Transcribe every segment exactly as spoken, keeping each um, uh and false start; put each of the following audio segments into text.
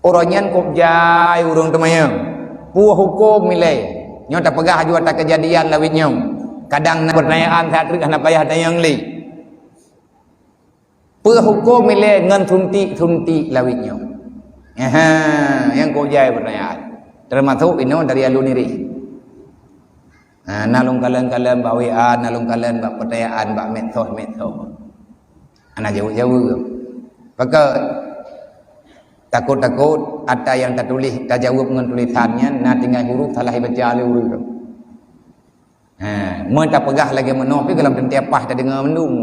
Uroe nyan kôb jai ureuëng teumanyong, "Peue huköm ilée?" Nyoe tapeugah aju ata keujadian lawét nyoe. Kadang na peurtanyaan that treuk hana payah tanyong lé. Peue huköm ilée ngon suntik-suntik lawét nyoe? Aha, nyang kôb jai peurtanyaan. Teumasok inoe dari alun nirih. Ha, na lôn kalon-kalon bak W A, na lôn kalon bak peutanyaan bak medsos-medsos. Hana jaweueb-jaweueb. Pakon? Takot-takot ata nyang tatuléh tajaweueb ngon tulésan nyan na tinggai huruf salah ibaca lé ureuëng tu. Ha, meutapeugah lagée meunoe pih gohlom teuntée paih tadeungoe mandum.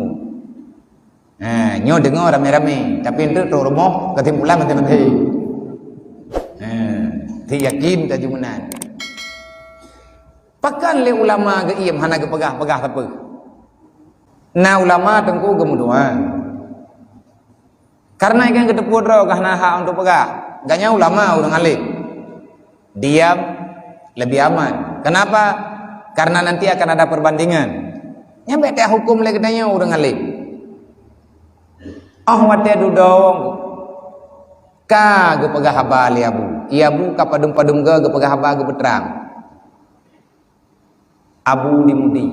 Ha, nyoe deungoe ramé-ramé, tapi eunteuk trok rumoh keusimpulan maté-maté. Ha, si yakin tajeuet meunan. Pakon lé ulama geuiem hana geupeugah-peugah sapeue? Na ulama teungku geumeudoá. Kareuna ikon geuteupeue droe gah na hak untuk peugah. Ganya ulama ureuëng alim. Diam lebih aman. Kenapa? Karena nanti akan ada perbandingan. Nyang bék tahuköm lé geutanyoe ureuëng alim. Oh watée dudoe ka geupeugah haba lé Abu. Iya Abu ka padum-padum goe geupeugah haba geupeutrang. Abu di Mudi.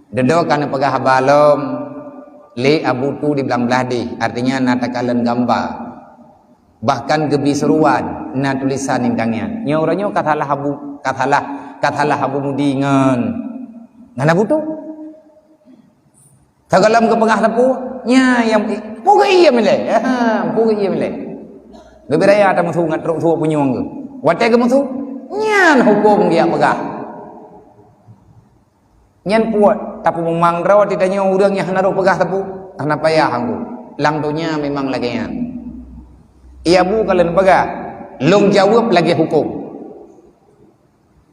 Dedo ka neupeugah haba lom lé Abu tu di blang blah deh, artinya na takalon gamba. Bahkan geubi seuruan na tulisan nindang nyan. Nyoe uroe nyoe ka salah Abu, ka salah, ka salah Abu Mudi ngon, ngon Abu tu. Sigohlom geupeugah sapeue, nya nyang pu geuiem ilée. Ha, pu geuiem ilée. Leubeh raya tameusu ngon trok su punyueng geuh. Watée geumeusu, nyan huköm geujak peugah. Nyan puet tapeumumang droe di tanyoe ureuëng nyang hana rôh peugah sapeue, hana payah anggô. Lam donya memang lagée nyan. Iya Abu ka lôn peugah, lôn jaweueb lagée huköm.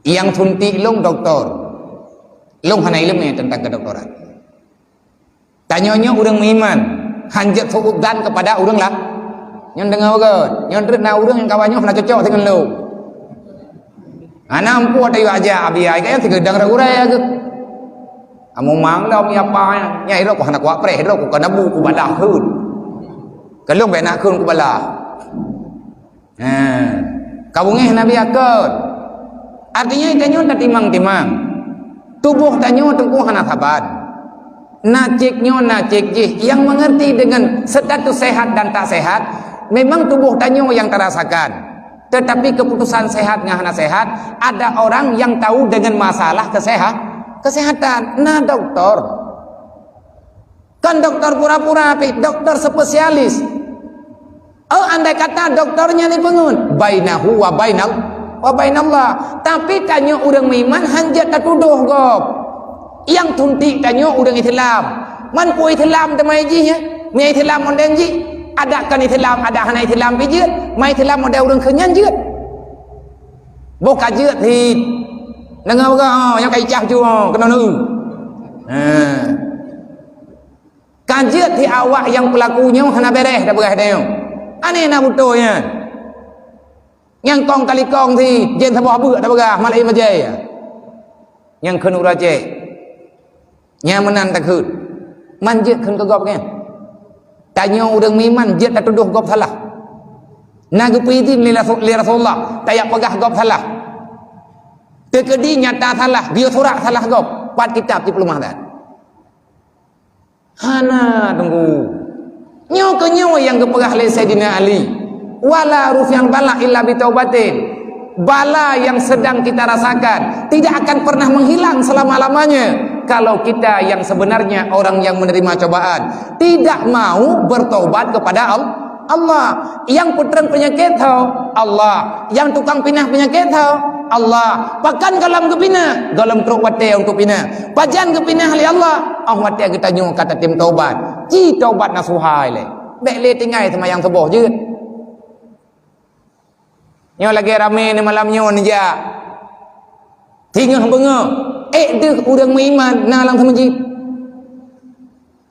Nyang suntik lôn doktor. Lôn hana iéleumé teuntang keudoktoran. Tanyoe nyoe ureuëng meuiman, hanjeuet su'udzan keupada ureuëng lah. Nyoe deungoe beugét, nyoe treuk na ureuëng nyang kawan nyoe hana cocok singon lôn. Hana ampu ata yue aja abi ai kayang sigeudang ragu raya geuh. Amumang lom ya pa nyai rok hana kuat preh rok ku kana bu ku balah kheun. Kelong bena kheun ku balah. Ha, ka beungéh Nabi akon. Artinya tanyoe tatimang-timang. Tuboh tanyoe teungku hana saban. Na cék nyoe, na cék jih. Yang mengerti dengan status sehat dan tak sehat, memang tuboh tanyoe yang terasakan. Tetapi keputusan sehat ngon hana sehat, ada orang yang tahu dengan masalah kesehat, kesehatan. Na doktor. Kon doktor pura-pura, tapi doktor spesialis. Oh, andai kata doktor nyan ipeungeut, bainahu wa bainal, wa bainallah. Tapi tanyoe ureuëng meuiman hanjeuet tatudoh gob. Nyang tuntik tanyoe ureuëng Islam. Man peue Islam teuma jih, ya? Meunyo Islam model jih, adak kon Islam, adak hana Islam pih jeuet, ma Islam model ureuëng kheun nyan jeuet. Boh ka jeuet cit. Deungoe beugah, oh, nyang ka icah ju, oh, keunoe neu. Ha. Ka jeuet cit awak nyang peulaku nyoe hana béreh tapeugah tanyoe. Aneh na beutôi nyan. Nyang kong kalikong cit, jén saboh beuk tapeugah, malée mejée. Nyang kheun uroe cék. Nyang meunan takheun. Man jeuet kheun keu gob nyan. Tanyoe ureuëng meuiman jeuet tatudoh gob salah. Na geupeuidhin lé Rasul-, lé Rasulullah, tajak peugah gob salah. Teukeudi nyata salah, geuyue surat salah gob, pat kitab cit peuleumah that. Hana, teungku. Nyoe keuh nyoe nyang geupeugah lé Saidina Ali, "Wala rufi'al bala illa bitaubatin." Bala yang sedang kita rasakan tidak akan pernah menghilang selama-lamanya kalau kita yang sebenarnya orang yang menerima cobaan tidak mau bertobat kepada Al-, Allah. Nyang peutrang peunyakét ho, Allah. Nyang tukang pinah peunyakét ho, Allah. Pakon gohlom geupinah, gohlom trok watée untuk pinah. Pajan geupinah lé Allah, oh watée geutanyoe ka tatem taubat. Ci taubat nasuha ilée. Bék lé tinggai seumayang suboh jeuet. Nyoe lagée ramé ni malam nyoe neujak. Singoh beungoh, ék deuh ureuëng meuiman na lam seumeujid.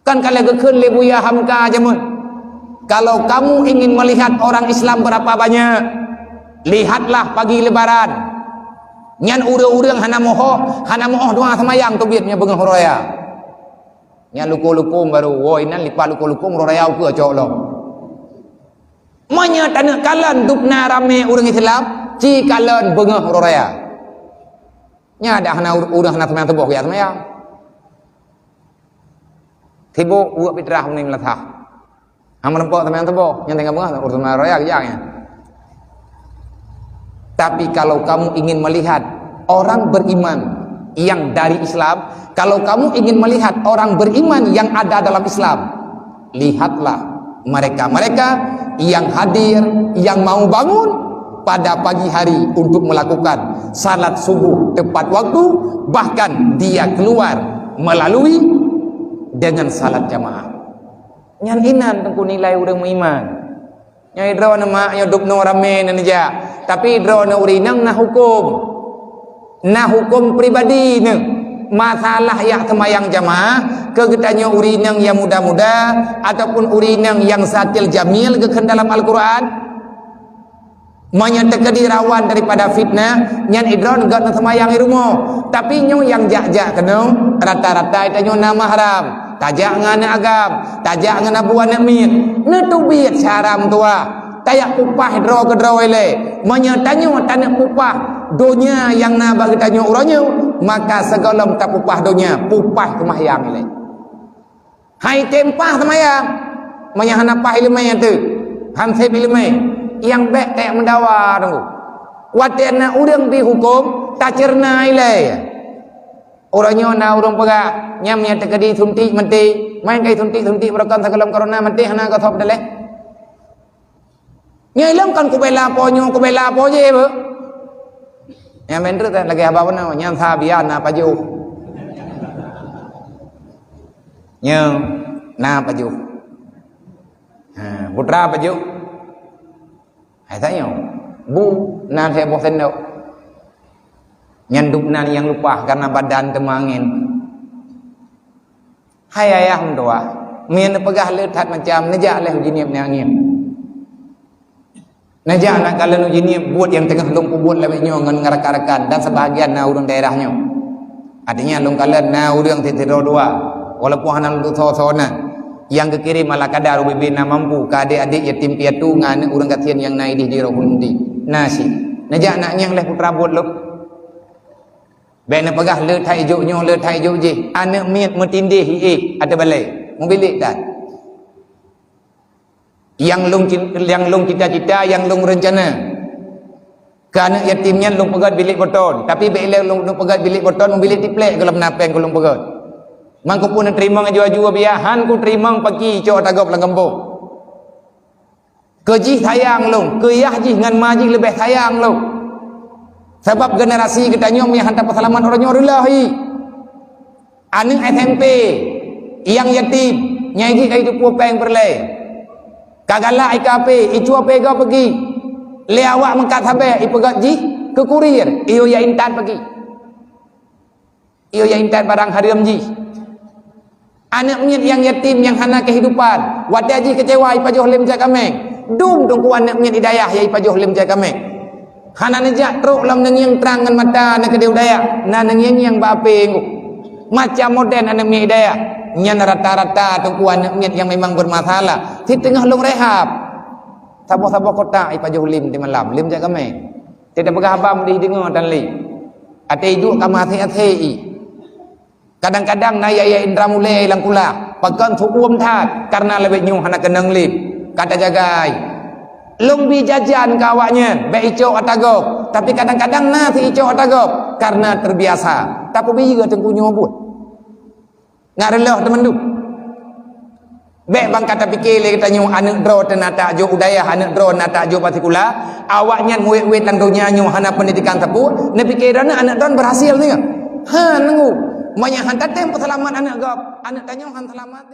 Kan ka lheueh geukheun lé Buya Hamka jameun, "Kalau kamu ingin melihat orang Islam berapa banyak, lihatlah pagi Lebaran." Nyan ureuëng-ureuëng hana mohoh, hana mohoh dua seumayang teubiet nyan beungoh uroe raya. Nyan lukong-lukong barô, woi, nan lipat lukong-lukong uroe raya ukeue cok lom. Meunyoe taneuk kalon dubna ramé ureuëng Islam, ci kalon beungoh uroe raya. Nyan dak hana ur-, ureuëng hana seumayang suboh geujak seumayang. Sibuk buet fitrah meunyoe meulasah. Hana meurumpok seumayang suboh, nyan tinggai beungoh ureuëng seumayang raya geujak nyan. Tapi kalau kamu ingin melihat orang beriman yang dari Islam, kalau kamu ingin melihat orang beriman yang ada dalam Islam, lihatlah mereka-mereka yang hadir, yang mau bangun pada pagi hari untuk melakukan salat subuh tepat waktu, bahkan dia keluar melalui dengan salat jamaah. Nyan inan teungku nilai ureuëng meuiman. Nyoe droeneuh mak, nyoe dubnoe ramé neuneujak. Tapi droeneuh ureuëng inong na huköm. Na huköm pribadi neuh. Masalah yak seumayang jamaah, keu geutanyoe ureuëng inong nyang muda-muda, ataupun ureuëng inong nyang satil jamil geukheun dalam Al-Quran. Meunyoe teukeudi rawan daripada fitnah, nyan idroeneuh gét neuseumayang i rumoh. Tapi nyoe nyang jak-jak keunoe, rata-rata tanyoe na mahram. Tajak ngon aneuëk agam, tajak ngon abu aneuëk miet. Neuteubiet syara meutuwah. Tajak pupah droe keudroe ilée. Meunyoe tanyoe taneuk pupah donya nyang na bak geutanyoe uroe nyoe, maka sigohlom tapupah donya, pupah seumayang ilée. Hai tem pah seumayang. Meunyoe hana pah iéleumé teuh, han sép iéleumé, nyang bék tajak meudawa teungku. Watée na ureuëng bri huköm, taceureunoe ilée. Uroe nyoe na ureuëng peugah, nyan meunyoe teukeudi suntik maté, meunan kai suntik-suntik beureukan sigohlom corona maté hana goe sôb daleh. Nyoe lom kan kubela po nyoe, kubela po jéh beuh. Nyang meunan treuk lagée haba bunoe, nyan sabian na pajoh. Nyoe na pajoh. Ha, putra pajoh. Hai tanyoe, bu na lhée boh sendok. Nyan dubna nyang lupah karena badan teuma angén. Hai ayah meutuwah, meunyoe neupeugah le that macam, neujak lé u Jeunieb nyan angén. Neujak na kalon u Jeunieb buet nyang teungoh lôn peubuet lagée nyoe ngon rakan-rakan dan sebahagian na ureuëng daerah nyoe. Artinya lôn kalon na ureuëng sidroe dua, walaupun hana lôn tusoe-soe na. Nyang geukirém ala kadar ubé-bé na mampu keu adék-adék yatim piatu ngon aneuëk ureuëng gasien nyang na idéh di Rohul Mudi. Na cit. Neujak na nyang lhée putra buet lôn. Bék neupeugah le that ijok nyoe, le that ijok jéh. Aneuëk miet meutindéh iéh ateueh balée. Mubilék that. Nyang lôn cin-, nyang lôn cita-cita, nyang lôn reuncana. Keu aneuëk yatim nyan lôn peugét bilék beutôn, tapi bék ilée lôn, lôn peugét bilék beutôn, bilék tiplek gohlom na péng keu lôn peugét. Mangkupun neuteurimong aju-aju biaya, han kuteurimong paki icok ata gob lam gampông. Keu jih sayang lôn, keu yah jih ngon ma jih leubeh sayang lôn. Sabab generasi geutanyoe nyang han tapeuseulamat uroe nyoe reuloh hi. Aneuëk S M P nyang yatim, nyang jih ka jiteupeue péng peureulée. Ka galak i kafe, icuwa peuga peugi. Lé awak meukat sabe ipeugét jih keu kurir, iyue ya intat peugi. Iyue ya intat barang hareuem jih. Aneuëk miet nyang yatim nyang hana keuhidupan, watée jih keucewa ipajoh lé meucai kaméng. Dum teungku aneuëk miet hidayah ya ipajoh lé meucai kaméng. Hana neujak trok lam neungieng trang ngon mata neukeudeh u dayah, na neungieng nyang bak apé nggoh. Macam modern aneuëk miet hidayah, nyan rata-rata teungku aneuëk miet nyang memang bermasalah. Siteungoh lôn rehab. Saboh-saboh kotak ipajoh lé meucai malam, lé meucai kaméng. Teupeugah haba meudeh deungoe tan lé. Até iduek ka meuhasé-hasé i. Kadang-kadang na yah-yah indra mulée lam kulah, pakon seuuem that, kareuna lawét nyoe hana keunong lé. Ka tajagai. Lôn bi jajan keu awaknyan, bék icok ata gob, tapi kadang-kadang na si icok ata gob, kareuna teubiasa. Tapeubiyeu teungku nyoe buet. Ngat reuloh teumandum. Bék bang ka tapike lé geutanyoe aneuëk droe teuh na tajok u dayah, aneuëk droe na tajok bak sikula, awaknyan muet-muet lam donya nyoe hana peundidikan sapeue, neupike droeneuh aneuëk droe berhasil nyoe. Ha, neunggu. Meunyoe han tatem peuseulamat aneuëk gob, aneuëk tanyoe han seulamat.